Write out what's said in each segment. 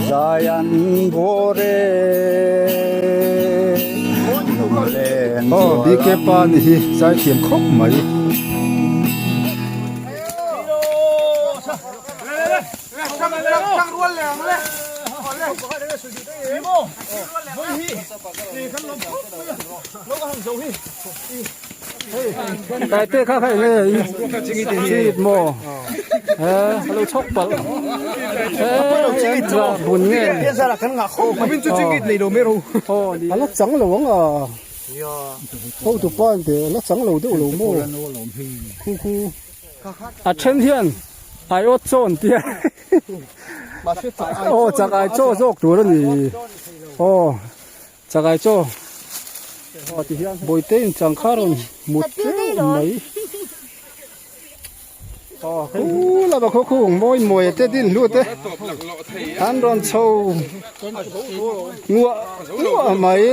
Zai an bawr e Lunglen Aw BK pa ni hi zaithiam khawp mai. Kai te kha khai nge chit maw he alo chhawk palh he za bun nge ala chang lo ang a hotu pa in te ala chang lo deuh lo maw khu khu a then hian aiawt chaw an tia aw chak ai chaw zawk tur a ni aw. Chakai chaw Bawihte in changkha rawn hmu teuh mai Khu lama khaw khung mawi mawi te din hlu te an rawn chho nguah nguah mai.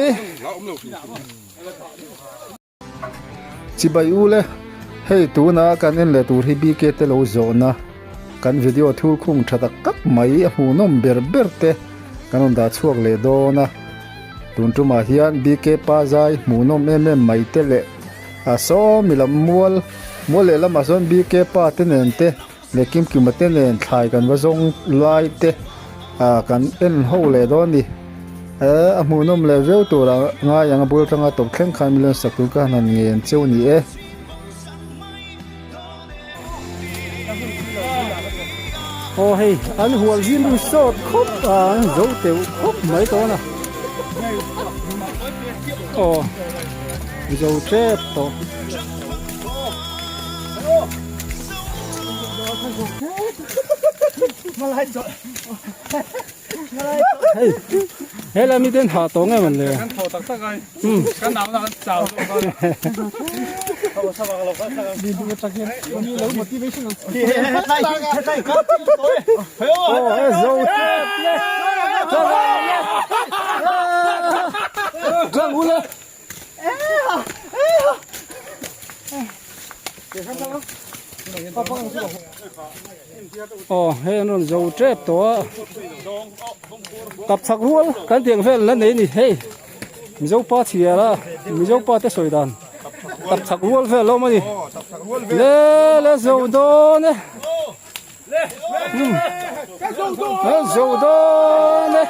Chibai u le, hei tuna kan en leh tur hi BK te lo zawhna kan video thur khung tha tak tak mai a hmuhnawm ber ber te kan rawn dah chhuak leh dawn a, tun tumah hian BK pa zai hmuhnawm em em mai te leh a sawmi lam mual mual leh lamah sawn BK pa te nen te leh Kimkima te nen thlai kan va zawng lai te ah kan en ho leh dawn a ni eh a hmuhnawm leh viau tur a ngai ang a bul atanga tawp thleng khan million sak tur ka han ngen cheu a ni e. Aw hei an hual zin ru sawt khawp a an zo teuh khawp mai dawn a aw zo tep tawh. Hei helai mi ten hah tawh nge man le kan thaw tak tak ai kan nau na kan chau Oh, he zo tep le. Tlang ule. Aw hei an rawn zo tep tawh a kap chhak rual kan tih ang vel la nei a ni hei mizo pa chhiar a mizo pa te sawi dan kap chhak rual vel a awm a ni le le zo dawn e le zo dawn e.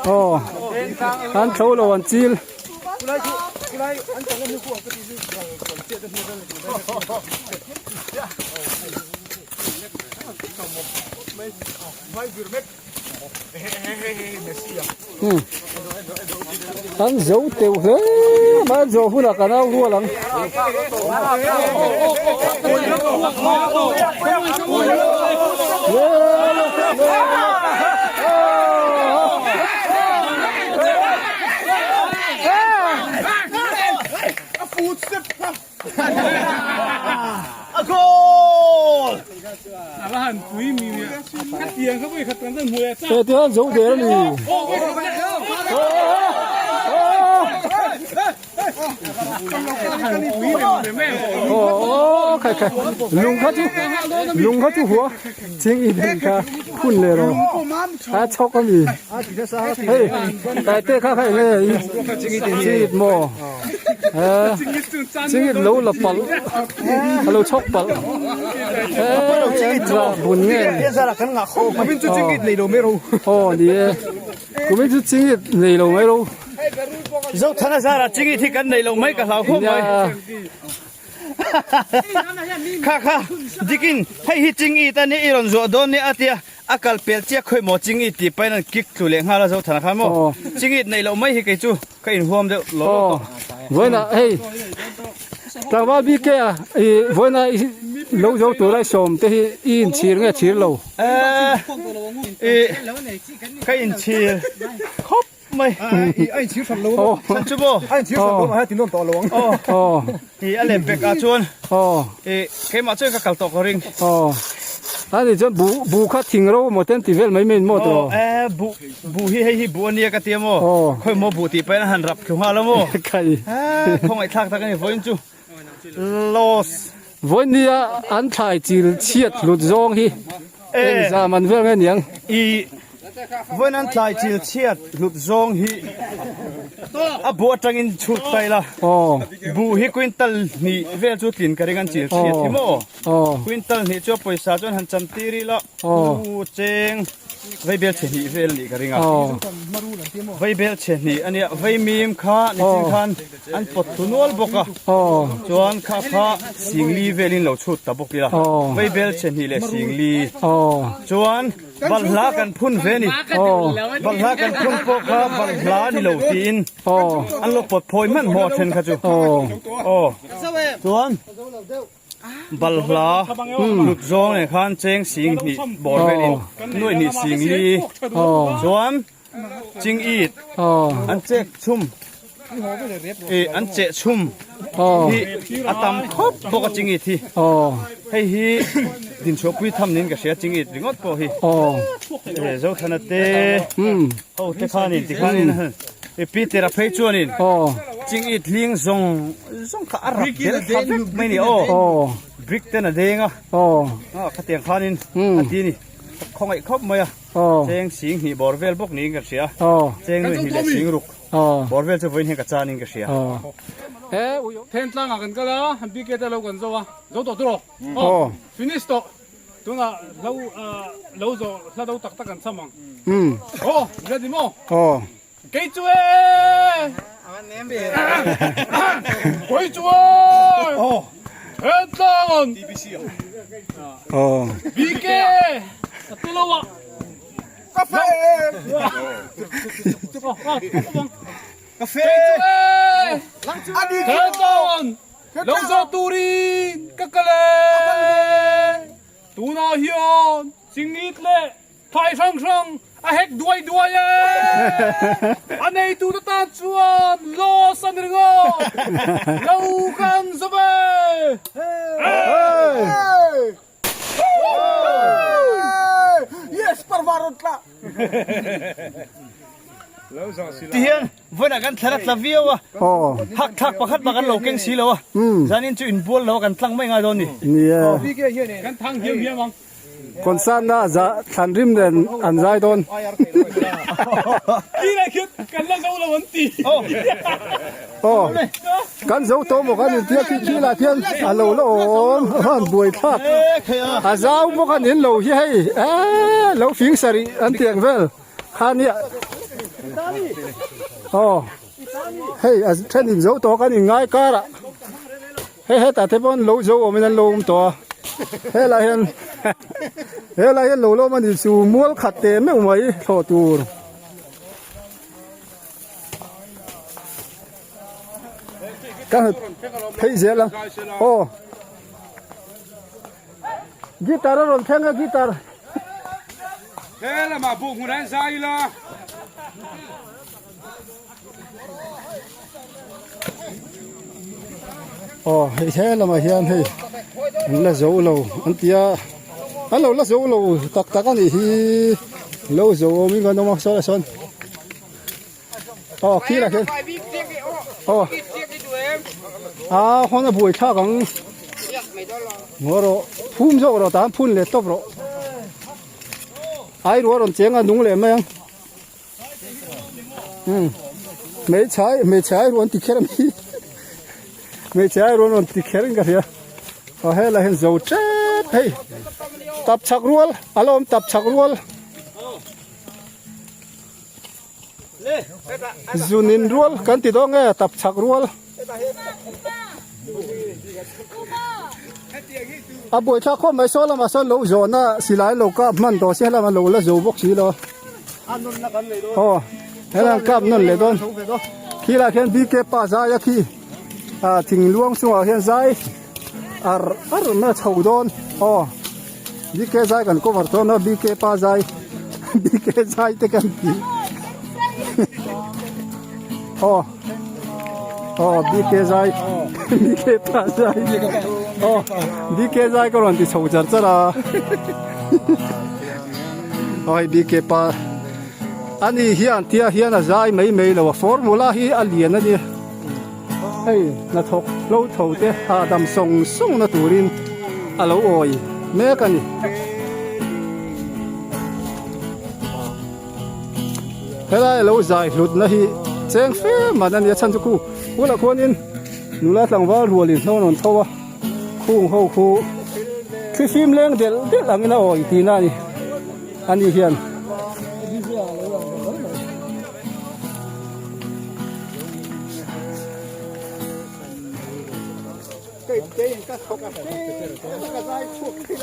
Aw an tho lo an chil. An zo teuh hle mai an zawh hunah kan au rual ang. He ti hian zo der a ni. Aw khai khai lung kha chu lung kha chu hua ching in kha phun leh rawh a chhawk a ni hei kai te kha kha enge chit maw. Chingit lo la palh a lo chhawk palh he. Engzah bun nge? Kumin chu chingit nei lo mai ro. Aw ni e. Kumin chu chingit nei lo mai ro. Zothana zara chingit hi kan nei lo mai ka hlau khawp mai. Kha kha dikin hei hi chingit a nia i rawn zuah dawn nia a tia a kal pel chiah khawi maw chingit tih pahin an kick tlu leh nghal a Zothana kha maw. Chingit nei lo mai hi kei chu ka inhuam deuh lo lo tawh. Vawiinah hei tlangval BK a i vawiinah i lo zo tura i sawm te hi i inchhir nge chhir lo? I ka inchhir khawp mai. A inchhir hran lo maw? San chu maw? A inchhir hran lo a ti nuam tawh lo ang. I a leh pek ah chuan i keimah chuan ka kal tawh ka ring. A nih chuan buh buh kha thing ro maw ten ti vel mai mai in maw tawh? E buh buh hi hei hi buh a nia ka ti a maw? Khawi maw buh tih pahin a han rap thlu nghal a maw? Kai. Khawngaih thlak tak a ni vawiin chu loss. Vawiin nia an thlai chil chhiat hlut zawng hi eng zam an vel nge niang? I vawiin an thlai chil chhiat hlut zawng hi a buh atangin chhut ta ila. Buh hi quintal hnih vel chu tlin ka ring an chil chhiat hi maw? Quintal hnih chu a pawisa chuan han chan tir ila u cheng vaibel chhe hnih vel a nih ka ring a. Vaibel chhe hnih a nia vaimim kha nichin khan an pawt thu nual bawk a chuan kha kha singli velin lo chhut ta bawk ila vaibel chhe hnih leh singli chuan balhla kan phun ve a ni balhla kan phun pawh kha balhla ni lo tiin an lo pawt phawi hmanhmawh a then kha chu aw chuan. Balhla hlut zawng nen khan cheng sing hnih bawr velin nuaih hnih sing li chuan ching it an chek chhum ih an cheh chhum hi a tam khawp bawk a ching it hi hei hi dinchhuahpui tham niin ka hria ching it ringawt pawh hi Zothana te ho te khanin tikhanin Peter a phei chuanin ching it hling zawng zawng kha a rap del tha vek mai ni aw brick ten a deng a khatiang khanin a ti ni khawngaih khawp mai a cheng sing hnih bawr vel bawk niin ka hria cheng nuih hnih leh sing ruk bawr vel chu vawiin hian ka chan in ka hria. Then tlangah kan kal a, BK te lo kan zo a, zo tawh tur aw, finish tawh. Tunah hlo lo zawh hla do tak tak an cham ang. Aw, ready maw? Aw. Kei chu e! Kei chu e! Aw. Hetlang an. Aw. BK! A ti lo a. Ka fe! Ka fe! Hetlang an. Lo zawh turin ka kal e. Tunah hian chingit leh thlai hrang hrang a hek duai duai e. A neitute tan chuan loss a ni ringawt. Lo kan zawm e. Ti hian vawiinah kan thler a tla viau a, hak thlak pakhat mah kan lo keng si lo a, zanin chu inbual lo a kan tlang mai ngai dawn ni. Kan thang hiam hiam ang. Concert na thlan rim nen an zai dawn. Tihlah khian kan la zo lo an ti. Aw kan zo tawh maw kan intia khi khi lah khian a lo la awm a han buai thlak a zau bawk a nin lo hi hei eee lo fing sarih an tih ang vel kha nia aw hei a then in zo tawh kan in ngai kar ah hei hetah te pawh lo zo awm in an lo awm tawh a helai hian helai hian lo la awm a ni chu mual khat teh meuh mai thlawh tur. Ka phei zel a aw guitar a rawn thleng a guitar he lamah buh hmun an zai ila aw hei he lamah hian hei an la zo lo an tia an lo la zo lo tak tak a nih hi lo zo awm in kan awm a saw lah sawn. Aw khi lah khian aw a hawn a buai thlak ang ngaw rawh phum zawk rawh tan phun leh tawp rawh ai ruah rawn cheng a nung leh mai ang um hmeichhe hmeichhe ai ruah an ti kher a mi hmeichhe ai ruah an rawn ti kher in ka hria aw helai hian zo tep hei. Tap chhak rual a la awm tap chhak rual. Zunin rual kan ti dawn nge tap chhak rual. A buaithlak khawp mai saw lamah sawn lo zawn a silai lo kap hman tawh se helam a lo la zo bawk si lo. Aw helam kap nawn leh dawn. Khi lah khian BK pa zai a khi ah thing luang chungah hian zai ar ar na chho dawn aw BK zai kan cover dawn a BK pa zai BK zai te kan ti aw aw BK zai BK pa zai aw BK zai ka rawn ti chho char char a aw hei BK pa ani hian tia hian a zai mai mai lo a formula hi a lian a ni. Hei hnathawk hlo tho te hahdam sawng sawng na turin a lo awi mek a ni. Helai a lo zai hlut na hi cheng fe man a ni a chhan chu khu bulah khuanin nula tlangval rualin hnawn rawn tho a khung ho khu thlifim leng delh delh angin a awi tihna a ni ani hian.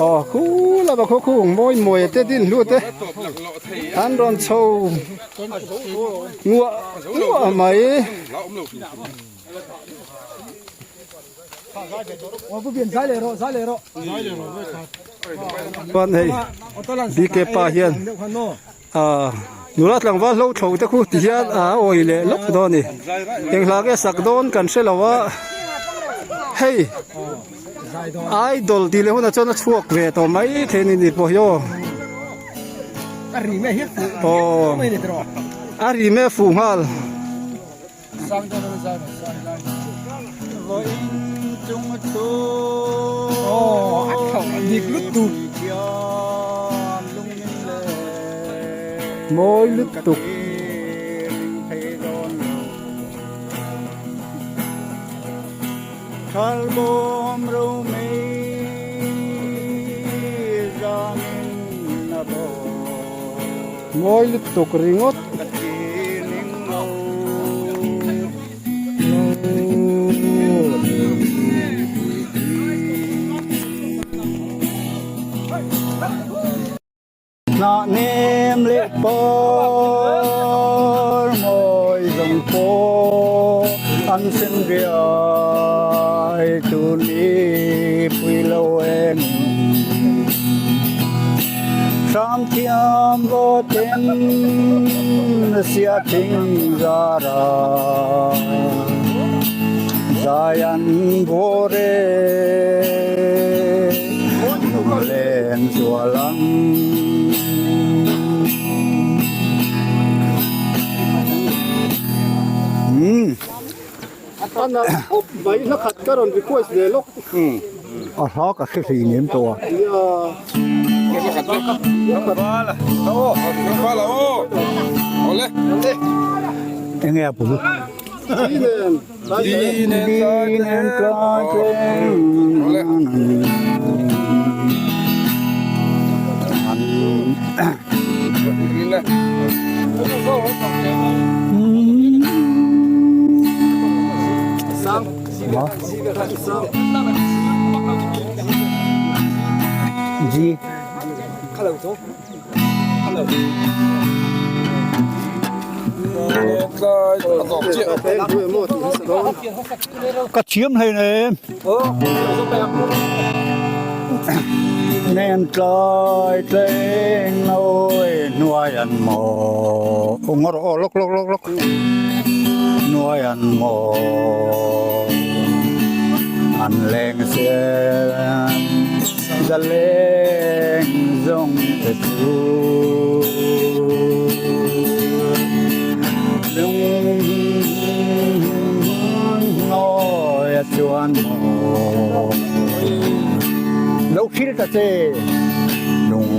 Aw khu lama khaw khung mawi mawi te din hlu te an rawn chho nguah nguah mai. Chuan hei BK pa hian Ahh nula tlangval hlo thlo te khu ti hian a awi leh lawk dawn a ni eng hla nge sak dawn kan hre lo a hei idol tih leh hunah chuan a chhuak ve tawh mai thei a ni ni pawh hi aw aw a ri mai a fuh nghal. Mawi lutuk. Mawi lutuk ringawt. Hnah nem leh par mawi zawng pawh an sen riai tu ni pui lo eng. Hram thiam vawtin sia thing zara zai an bawr e lunglen zual ang. Ana up mai hla khat ka rawn request ve lawk. A hla ka hre hlei nem tawh a. Enge a bul? Ji. Ka thiam hlei nem. Nen tlai tleng nawi hnuai an maw ngaw rawh aw lawk lawk lawk lawk hnuai an maw an leng zel zaleng zawng te chu lung nawi a chuan maw lo thil ta che lung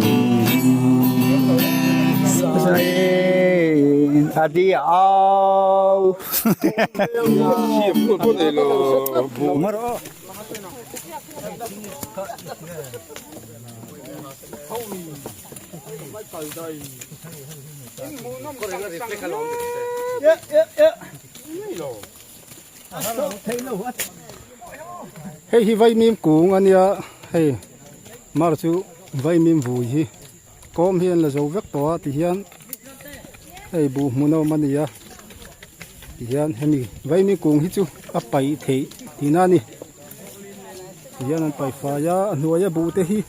a di au. Hei hi vaimim kung a nia hei mar chu vaimim vui hi kawm hi an la zo vek tawh a tihian hei buh hmun a awm a ni a tihian hemi vaimim kung hi chu a paih theih tihna a ni tihian an paih fai a a hnuaia buh te hi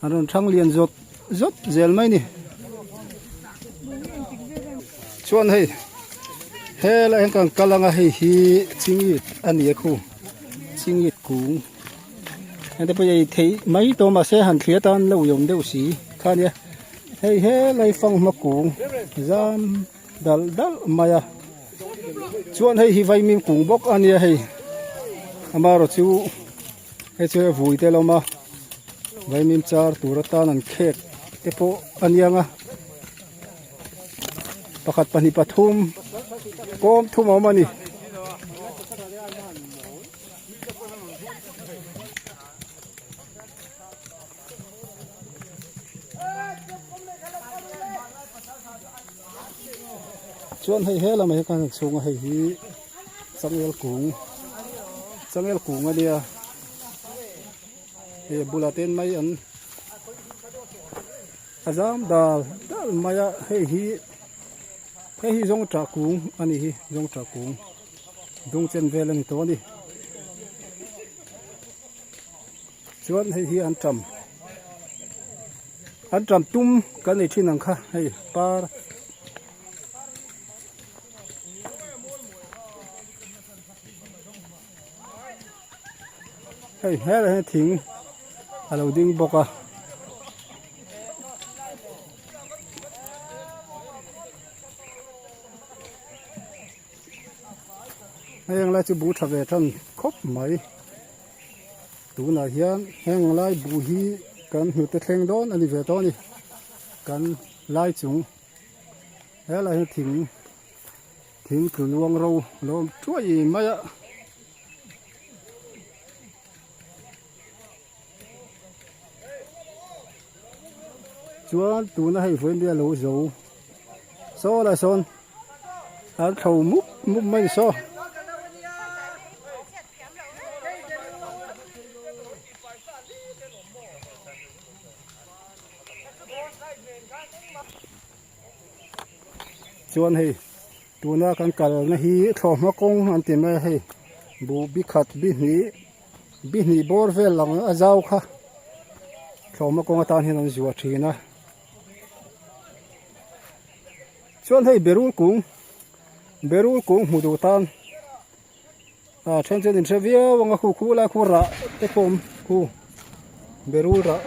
An rawn thang lian zawt zawt zel mai ni. Chuan hei helai hian kan kal anga hei hi chingit a ni a khu chingit kung heng te pawh hi ei theih mai tawh mahse han thlir atan lo i awm deuh si kha nia hei helai fanghma kung zam dal dal mai a chuan hei hi vaimim kung bawk a nia hei amaherawh chu. Hei chu vui te a lo awm a vaimim char tur atan an khek te pawh a niang a pakhat pahnih pathum kawm thum a awm a ni. Chuan hei he lamah hian khan chhunga hei hi changel kung changel kung a nia hei a bulah te mai an a zam dal dal mai a hei hi hei hi zawngṭah kung a ni hi zawngṭah kung dung chen vel a ni tawh a ni. Chuan hei hi an ṭam an ṭam tum kan nei ṭhin ang kha hei par hei hmelh hian thing a lo ding bawk a. Hei ang lai chu buh ṭha ve ṭan khawp mai. Tunah hian heng lai buh hi kan hnute thleng dawn a ni ve tawh a ni. Kan lai chung helai hian thing thing tlu luang ro a lo awm thuai mai a. Chuan tuna hei vawiin nia lo zo saw lai sawn an thlo mup mup mai ni saw. Chuan hei tuna kan kalna hi thlawhhma kawng an ti mai a hei buh bi khat bi hnih bi hnih bawr vel ang a zau kha thlawhhma kawng atan hian an zuah thin a chuan hei berul kung berul kung hmu duh tan a then chuan in hre viau ang a khu khu lai khu rah te pawh a awm khu berul rah.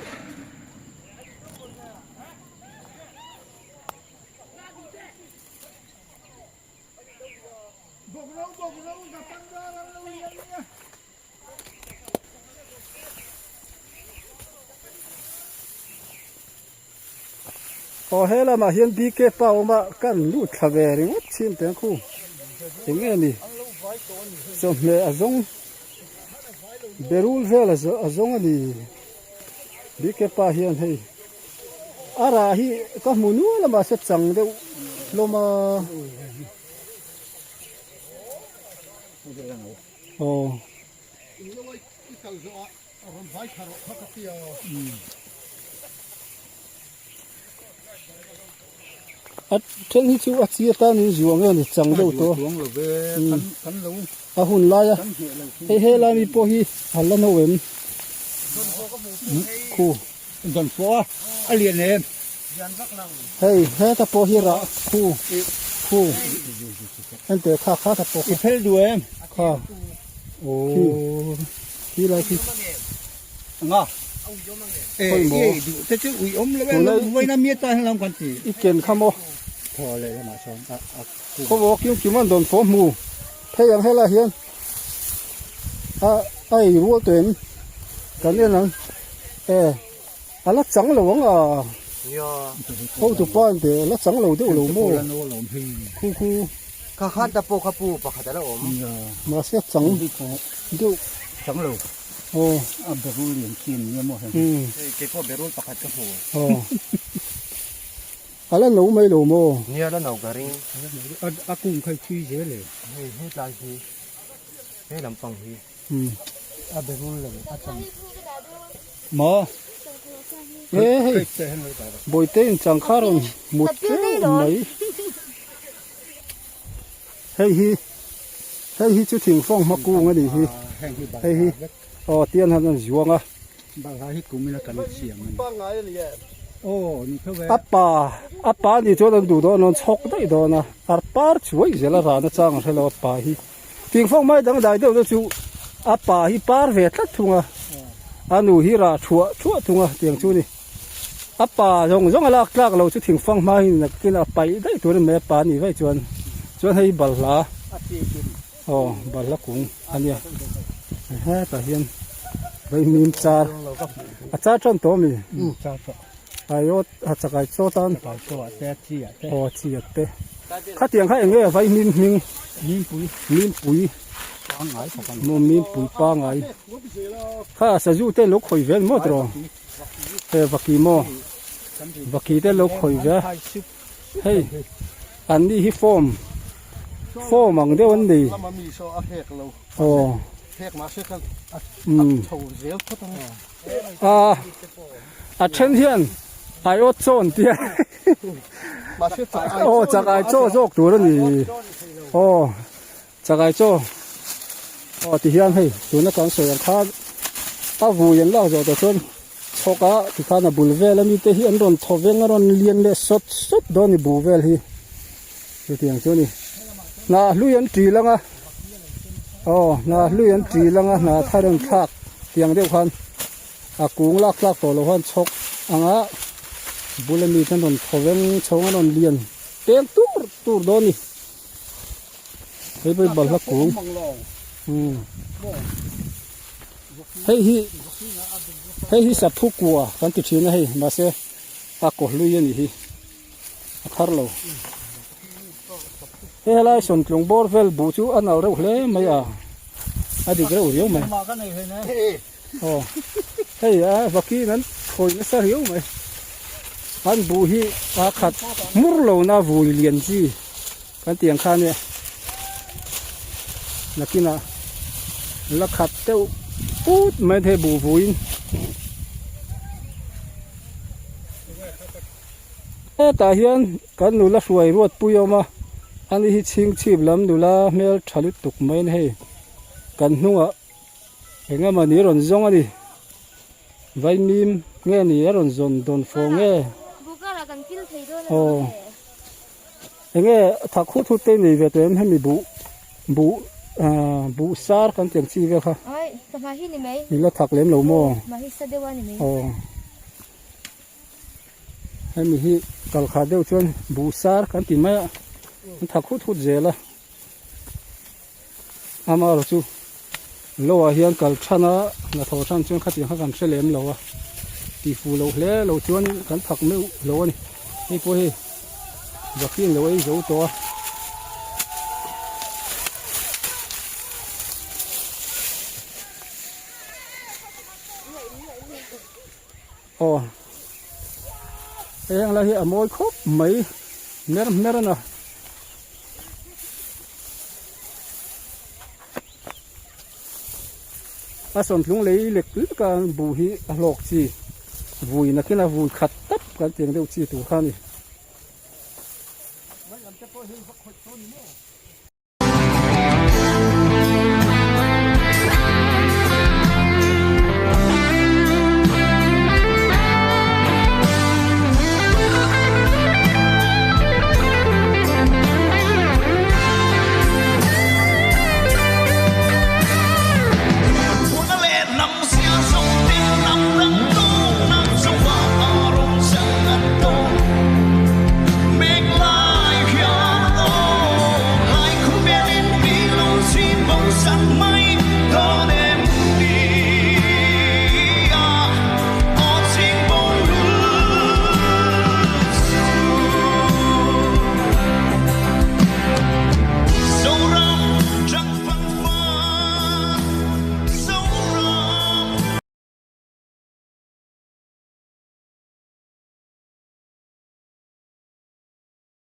Aw he lamah hian BK pa awm a kan lut thla ve ringawt chhin teh ang khu eng nge ni chawhmeh a zawng berul vel a zawng a ni BK pa hian hei a rah hi ka hmu nual a mahse chang deuh hlawm a. Aw. A then hi chu a chi atan in zuang nge ni chang deuh tawh a hun lai a hei helai mi pawh hi a la no em khu hei heta pawh hi rah khu khu Ente kha kha ta pawh kha. I phel duh em? Kha. Khi. Khi lai khi. Nga. Ê, i duh te chu ui awm lo e, lo vawiin a mi atan hian kan ti. I ken kha maw? Thaw leh lamah sawn a a ku. Khaw maw kim kim an dawn fawm hmu. Phei ang helai hian a a ei rual tawh em? Kan en ang. E. A la chang lo ang a. Hotu pa an teh a la chang lo deuh lo maw. Khu khu. Kha khan ta pawh kha pu pakhat a la awm. Mahse a chang deuh. Chang lo. Aw. A berul lian khi an nia maw heng. Hei kei pawh berul pakhat ka hmu. Aw. A la no mai lo maw? Nia la no ka ring. A kung kha i thui zel e. Hei hetlai hi he lampang hi. A berul lo a chang. Maw? E hei Bawihte in changkha rawn mut teuh mai. Hei hi hei hi chu thingfawng hma kung a nih hi hei hi aw tian han an zuang a. Balhla hi kum ila kan siam a ni. Aw ni tho e. A pa a pa nih chuan an duh dawn a an chhawk daih dawn a ar par chuai zel a rana chang a hrelo a pa hi. Thingfawng mai dangdai deuh te chu a pa hi par ve tlat thung a a nu hi rah thuah thuah thung a tiang chu a ni. A pa zawng zawng a lak tlak lo chu thingfang hma hi nakin a paih daih tur a ni mai a pa nih vaih chuan chuan hei balhla aw balhla kung a nia hetah hian vaimim char a char tan tawh a mi aiawt a chakai chaw tan aw chi a te khatiang kha eng nge vaimim hming mimpui mimpui pangai kha sazu te lo khawih vel maw tiraw. He vaki maw vaki te lo khawih ve a hei an ni hi form form ang deuh an nei aw umm a a then hian aiawt chaw an tia aw chakai chaw zawk tur a ni aw. Chakai chaw aw ti hian hei tuna kan sawi ang khan a vui an lak zawh tawh chuan chhawk a tikhan a bul vel ami te hi an rawn thaw veng a rawn lian leh sawt sawt dawn a ni bu vel hi chutiang chu a ni hnah hlui an ṭil ang a aw hnah hlui an ṭil ang a hnah thar an thlak tiang deuh khan a kung lak tlak tawh loh khan chhawk ang a bul ami te an rawn thaw veng chhawng a rawn lian peng tur tur dawn a ni. Hei pawh hi balhla kung umm hei hi hei hi saphu kua kan ti thin a hei mahse a kaw hlui a nih hi a thar lo hei helai sawntlung bawr vel buh chu a nal reuh hle mai a a dik reuh riau mai aw hei a vakin an thawi nasa riau mai an buh hi a khat hmur lo na vui lian chi kan tih ang kha nia nakinah la khat deuh put mai thei buh vuiin hetah hian kan nula hruai ruat pui a awm a ani hi chhingchhip lam nula hmel tha lutuk mai a ni hei kan hnungah. Eng emaw ni rawn zawng a ni. Vaimim nge ni a rawn zawn dawn fawh nge? Aw. Eng nge thak hut hut te nei ve tawh em hemi buh buh ah buh sar kan tih ang chi vel kha. I la thak lem lo maw? Aw. Hemi hi kalkhah deuh chuan buh sar kan ti mai a an thak hut hut zel a. Amaherawh chu lo ah hian kal than a hnathawh than chuan khatiang kha kan hre lem lo a tih fuh loh hle lo chuan kan thak meuh lo a ni hei pawh hei vaccine lo ei zo tawh a. Aw heng lai hi a mawi khawp mai mer mer a na. A sawntlung lei lek lek a buh hi a hlawk chi vui nakin a vui khat tap kan tih ang deuh chi tur kha a ni.